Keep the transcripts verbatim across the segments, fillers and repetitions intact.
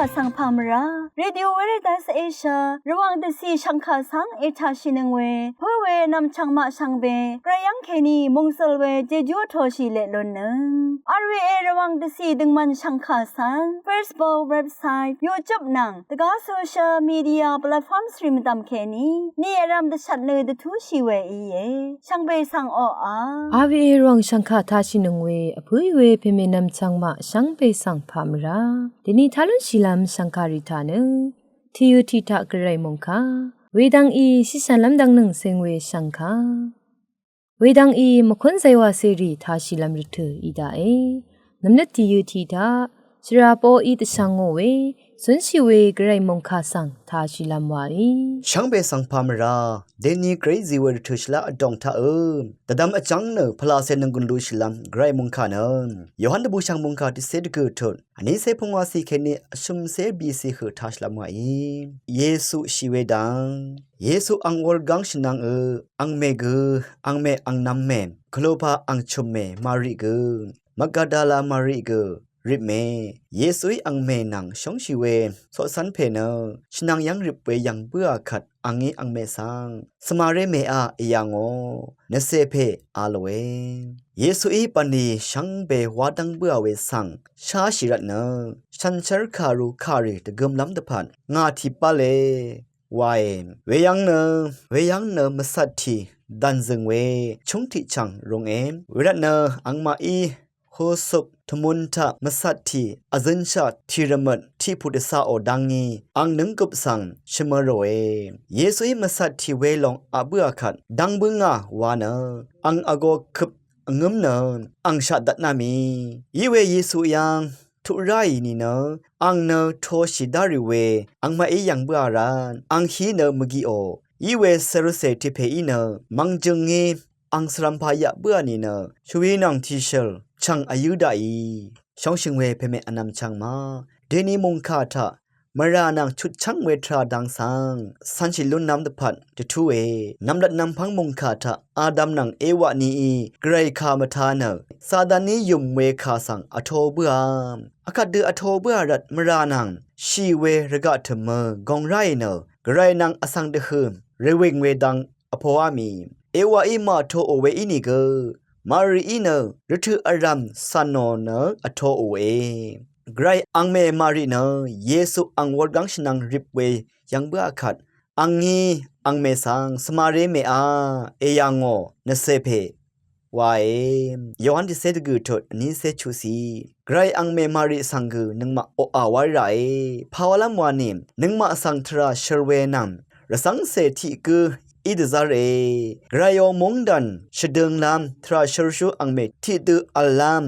Vsvng pà mvrá Radio Veritas Asia Rvwàng dvcì shv̀ngkà svng ètàshìnøng we pǿ we nv̀mchv̀ng maq shvngbe gvray yv́ng kèní mòngsøl we jejú vtōshì leq lunnøng. R V A Rvwàng dvcì døngmvn shv̀ngkà svng Facebook, website, YouTube nvng dvgá social media platform svri mvdv̀m kèní ni vrv̄m dvshvt nø dvtúshì we íe. Shvngbe svng oqà. R V A Rvwàng shv̀ngkà tashìnøng we vpǿì we pèmè nv̀mchv̀ng maq shvngbe svng pà mvrá dèni tá lúnshìlv́m shv̀ngkà rì taq nø tìyø tiq taq gvray mòngkà wedvng í shìshv̀nlv́m dvngnøng seng we shv̀ngkà wedvng í mvkún zaywa cèrì tashìlv́m rvtø̀ í daqe. Nv̀mnøt tìyø tiq taq shvrà poqí dvshvngò we zúnshì we gvray mòngkà svng tashìlv́m waí. Shvngbe svng pà mvrá dèni gvray zì we rvtø̀ shvlá vdòng taq ø dvdvm vjv́ng nø pvlacè nònggùn lushìlv́m gvray mòngkà nø Yohan dvbùshv̀ng mòngkà tiqcé dvgø̀ tut vnícé pungwacì kèní vshø̀mcé bicì høq tashìlv́m waí. Yesu shì we dang Yesu ang wurgáng shvnvng ø angmè gø angmè angnv̄m mè kvlopà angchø̀m mè Mari gø Magadala Mari gø rip mè. Yesuí angmè nvng shóngshì we coqcv́n pè nø shvnvng yv́ng rip we yv̀ng bǿà kvt angí angmè svng svmaré mèá èyà ngò nvcè pè a lòe. Yesuí bv̀nlì shvngbe wá dv́ng bǿà we svng sháshì rvtnø shànshér kàru kàrì dvgømlv́m dvpvt ngà tìbále wae. Weyv́ng nø weyv́ng nø mvcvt tì dv̀nzø̀ng we chúng tiqchv̀ng runge. Wervtnø angmaqí husuk tvmun taq mvcvt tì vzønshaq tì rvmøt tiqpù dvcaqò dvngí ang nǿnggøp svng shvmø̄ ròe. Yesuí mvcvt tì welòng aq bǿà kvt dv́ng bǿngà wa nø ang vgō køp vngǿm nø angshaq dvtná mì. Iwe Yesu yv́ng tuq ráì nìnø ang nø toshì dárì we angmaqí yv̀ng bǿà rvt ang hí nø mvgiqò. Iwe Sarucè tiq pèí nø mvngjøngí ang svrv̄m pà yaq bǿà nìnø shvwi nvng tìshø̀l chv̀ng vyǿ daqì. Shóngshø̀ng we pèmè vnv̀m chv̀ng ma dèni mòngkà taq mvrà nvng chutchv́ng we tvrà dang svng cv̄nshì lúnlv́m dvpvt dvtúe. Nv̀mlat nv̀mpv́ng mòngkà taq Adam nvng Ewa nií gvray kà mvtā nø Sataní yùm we kà svng vtō bǿà. Vkvt dø vtō bǿà rvt mvrà nvng shì we rvgaq tø̀mø gòng ráì nø gvray nvng vsvng dvhø̀ rvwìng we dang vpoá mì. Ewaí màtoò we ínìgø Marií nø rvtø̀ vrv̀m cv̀nò nø vtoòe. Gvray angmè Mari nø Yesu ang wurgáng shvnvng rip we yv̀ng bǿà kvt angí angmè svng svmaré mèá èyà ngò nvcè pè wae. Yohan tiqcé dvgø̀ tut vnícé chuqcì. Gvray angmè Mari svng gø nøngmaq oqà wáy ràe. Pàwálv́m wani nøngmaq svng tvrà shør we nvng rvcv́ngcè tiq gǿ í dvzv́re. Gvrayò móngdàn shvdø̄nglv́m tvrà shørshú angmè tiqdø v̀llv́m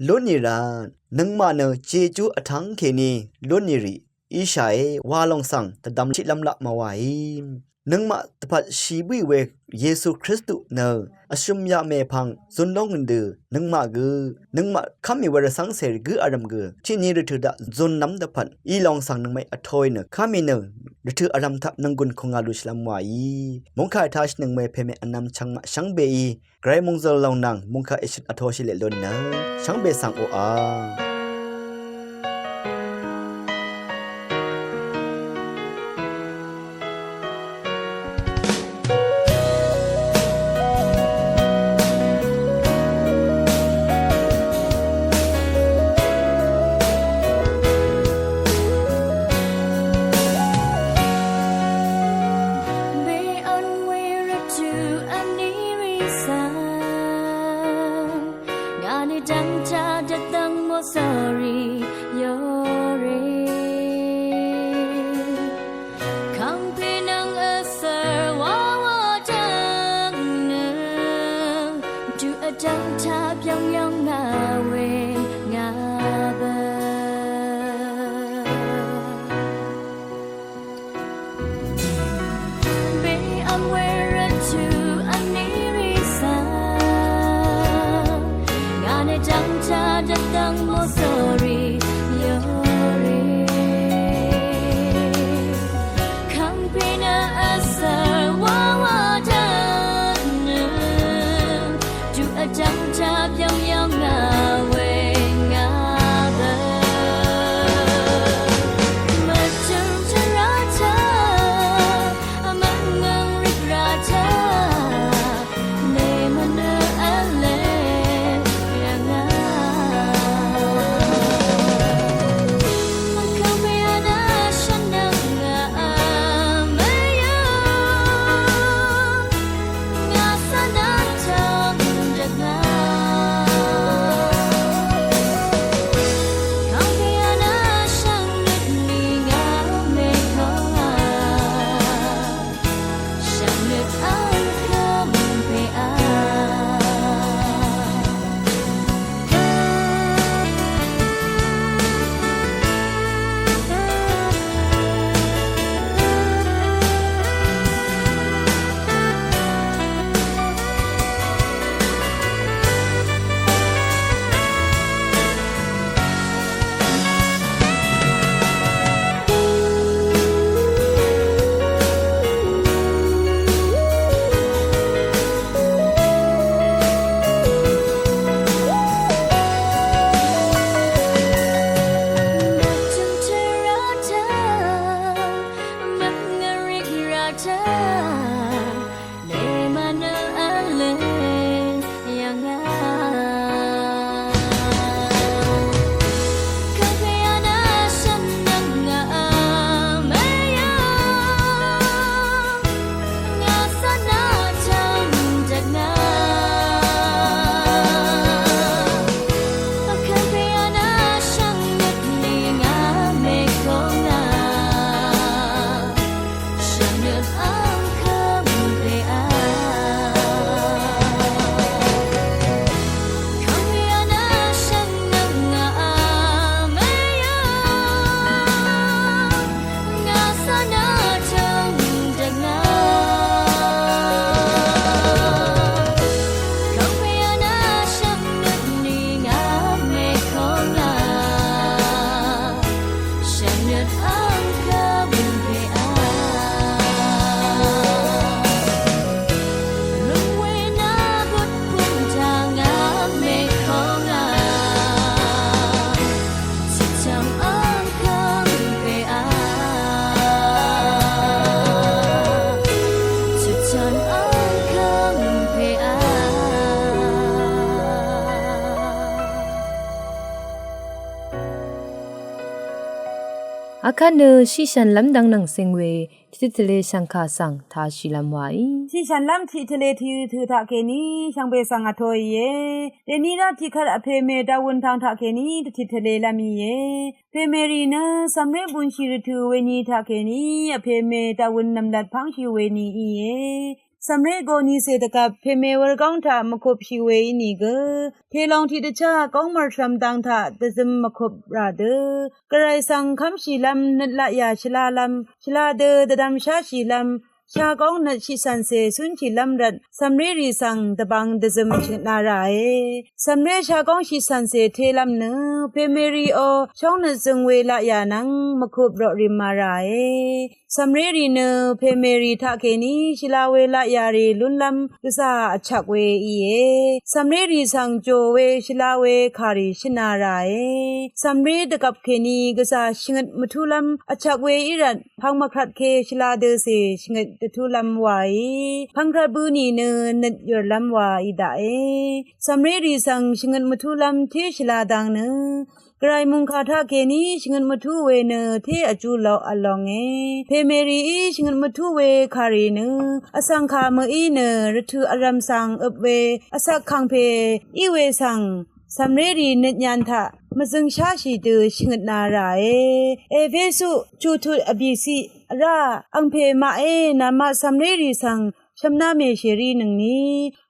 lúnì rvt nøngmaq nø jejú vtv́ng kèní lúnì rì íshàe wa lòng svng dvdvm tiqlv́m laq mvwàí. Nøngmaq dvpvt shì bǿì we Yesu Kristu nø vshø̀m yaq mèpvng zun lóngø̀n dø nøngmaq gø nøngmaq kv́mì we rvcv́ngcè gǿ vrv̀m gø tiqni rvtø̀ daq zunlv́m dvpvt í lòng svng nøngmaqí vtoì nø kv́mì nø rvtø̀ vrv̀m taq nònggùn kùngà lushìlv́m wàí. Mòngkà ètashìnøng we pèmè vnvm chv̄ng maq shvngbeí gvray mòngzø̀l lòng nvng mòngkà èshøt vtoshì leq lun nø shvngbe svng oqà. Be on we rvtø̀ vní rì svng ngà nø dv́ngchá dvdv́ng mò svng Nøt àng kà wøn pè a. Lún we na bøt pung tang a mè kong a. Chøcham àng kà wøn pè a. Chøcham àng kà wøn pè a. Akvt nø shiqshv̀nlv́m dvng nvng seng we tiqtvle shv̀ngkà svng tāshìlv́m waí. Shiqshv̀nlv́m tiqtvle tiqtø taqkèní shvngbe svng vtōìe. Dèní rá tiqkvt vpè mè daqwøn tang taqkèní dvtiqtvlelv́m íe. Pè Mary nø cv̀mré bunshì rvtø̀ weni taqkèní vpè mè daqwøn nv̀mlat pv́ngshì weni íe. Cv̀mré gonìcè dvgvp pèmè wurgóng taq mvkupshì we ínìgø, telong tiqdvchá góng mv̀rshvm dang taq dvzøm mvkup rà dø, gvray svng kv́mshìlv́m nøt laqyà shvlalv́m, shvla dø dvdvmsháshìlv́m, shagóng nøt shiqcv̀ncè cúnshìlv́m rvt, cv̀mrérì svng dvbvng dvzøm shøtna ràe. Cv̀mré shagóng shiqcv̀ncè telv́m nø, pèmèrìò shóngnøt zøng we laqyà nvng mvkup roqrìma ràe. Cv̀mrérì nø pèmèrì taqkèní shvla we laqyàrì lúnlv́m gvzà vchvk we íe. Cv̀mrérì svng jò we shvla we kàrì shvna ràe. Cv̀mré dvgvp kèní gvzà shvngøt mvtúlv́m vchvk we í rvt, pvng mvkrvt ke shvla døcè shvngøt dvtúlv́m waí. Pvngkrvt bø nìnø nøt yùrlv́m wa í daqe. Cv̀mrérì svng shvngøt mvtúlv́m té shvla dang nø, gvray mòngkà taqkèní shvngøt mvtú we nø té vjú loq vlonge. Pèmèrìí shvngøt mvtú we kàrì nø, vsvng kà mø̀í nø rvtø̀ vrv̀m svng øp we, vsvk kàngpè í we svng, cv̀mrérì nøt nyan taq mvzøngsháshì dø shvngøtna ràe. Epesu chutut vbìciq vrá, angpè maqé namaq cv̀mrérì svng shvmná mèshèrí nøngni,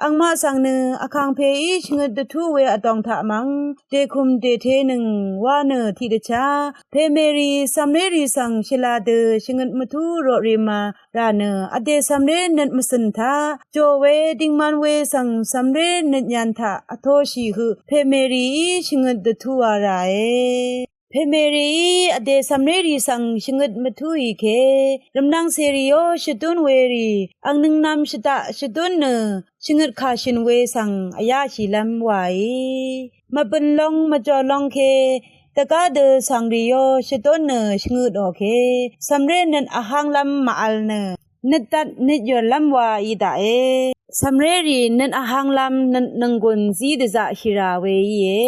angmaq svng nø vkàngpèí shvngøt dvtú we vdòng taq mv̀ng dèkùm dètenøng wa nø tiqdvchá, pèmèrì cv̀mrérì svng shvla dø shvngøt mvtú roqrìma rà nø, vdè cv̀mré nøt mvcø̀n taq jò we dingman we svng cv̀mré nøt nyan taq vtōshì høq, pèmèrìí shvngøt dvtúwa ràe. Pèmèrìí vdè cv̀mrérì svng shvngøt mvtúì ke, rvmnvng cèrìó shvdún werì, angnøngnvm shvdaq shvdún nø, shvngøt kàshø̀n we svng vyáshìlv́m waí. Mvbø̀n long mvjò long ke, dvgá dø svngrìó shvdún nø shvngøtò ke, cv̀mré nøt vhánglv́m màvl nø, nøt dvt nøt yùrlv́m wa í daqe. Cv̀mrérì nøt vhánglv́m nøt nònggùn zí dvzaqshì rà we íe.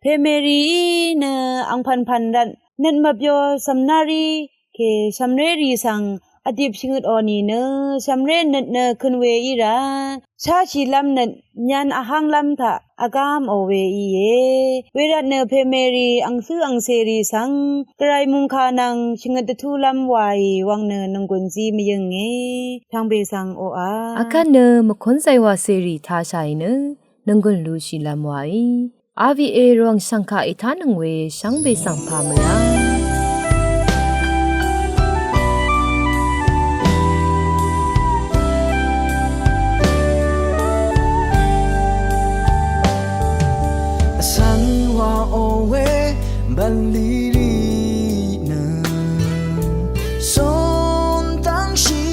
Pèmèrìí nø angpv̀npv̀n rvt nøt mvbyo cv̀mná rí kè cv̀mrérì svng vdip shvngøtò nìnø cv̀mré nøt nø køn we í rvt, sháshìlv́m nøt nyan vhánglv́m taq vgámò we íe. Wervt nø pèmèrì angcǿ angcèrì svng gvray mòngkà nvng shvngøt dvtúlv́m waì wvng nø nònggùn zí mvyǿnge. Shvngbe svng oqà, akvt nø mvkúnzay wàcèrì tāshàì nø nònggùn lushìlv́m waí. R V A Rvwàng shv̀ngkà ètánøng we shvngbe svng pà mø̀rá. Vsvng wàò we bv̀nlì rì nø, cúntangshì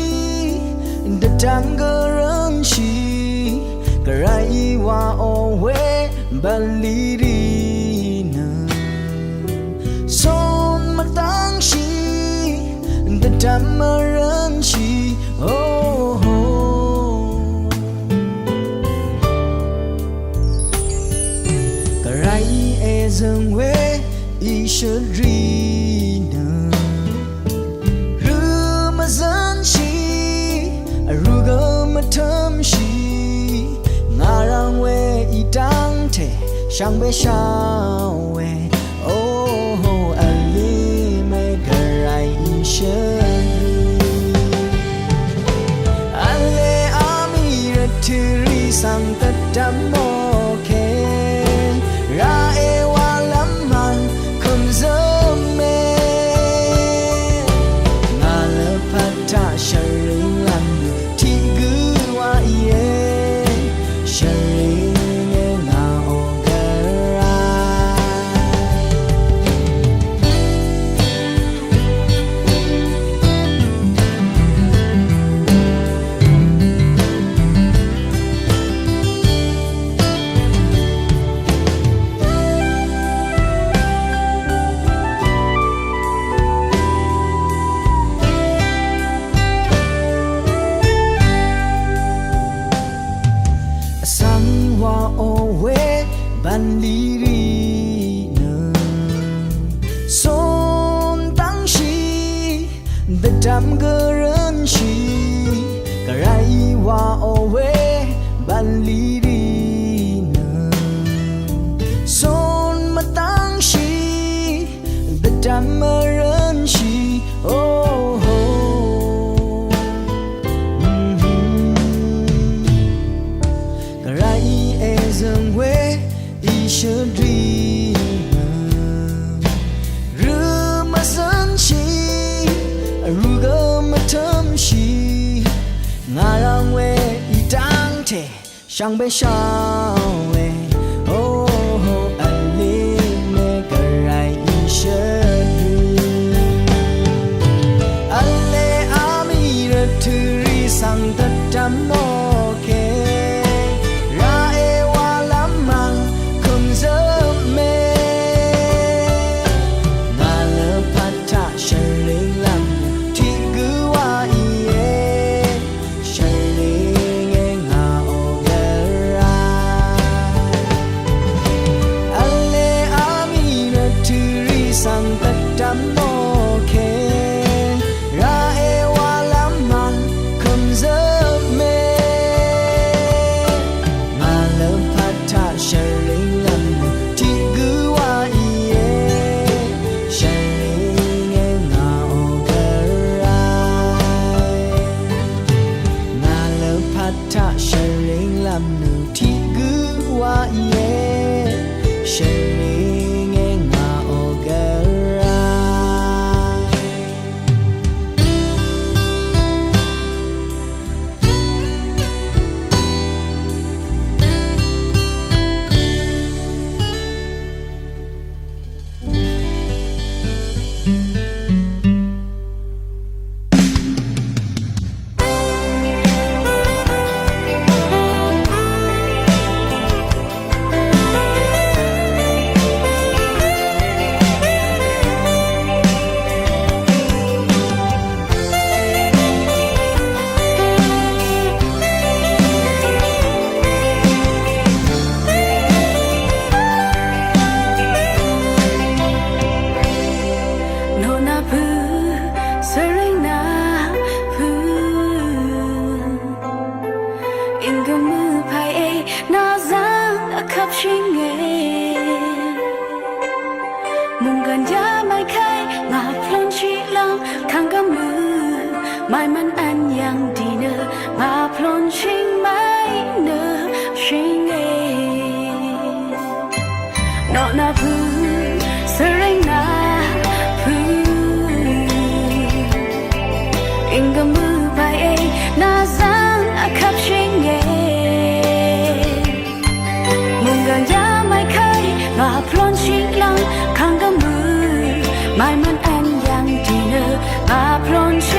dvdvm gv́rǿmshì, gvray wàò we bv̀nlì rì nø, cún mvtangshì dvdvm mvrǿmshì, oho. Gvray èzø̀ng we ìshøt rì nø, rø mvzǿnshì, vrū gø mvtǿmshì, ngà rvng we í dv́ngte shvngbe shá we, oho, vlì mè gvray ìshøt rì. V̄le amì rvtø̀ rì svng dvdvm mò ke, rà èwàlv́m mv̀ng kø̀m zǿm mè. Ngà lvpat taq shvring lv́m tiq gø wa íe, shvring e ngà ò gvray. Wa owe bv̀nlì rì nø cun mvtv́ngshì dvdv̀m mvrø̄nshì. Oho. Gvrayí èzø̀ng we ìshøtrì nø rø mvzønshì vrù gø mvtø̄mshì ngà rvng we í dv́ngte shvngbe shvwe. Oho, vle me Gvray ìshøtrì. Vle amì rvtø̄rì svng dvdv̀m mòke. Raqe walv́m mv̀ng kø̀mzøp me. Ngà lø pvt taq shvringlv́m tiq gø wa íe. Shvlíngé ngà ò Gvray. Vle amì rvtø̄rì svng dvdv̀m mòke. Raqe walv́m mv̀ng kø̀mzøp me. Ngà lø pvt taq shvringlv́m tiq gø wa íe. Shvlíngé ngà ò Gvray. Ngà lø pvt taq shvringlv́m nø tiq gø wa íe. Shvlíngé ngà ò Gvray. Nonapø̄, svring napø̄. Ing gø mø pay e, nà zvng vkvp shìnge. Munggan ya may kay, ngà plon shì lvng, kang gø mø. May mvn vn yvng dì nø, ngà plon shìng may nø shìnge. Nonapø̄, svring napø̄. Ing gø mø pay e, nà zvng vkvp shìnge. Munggan ya may kay, ngà plon shì lvng, kang gø mø. May mvn vn yvng dì nø, ngà plon shì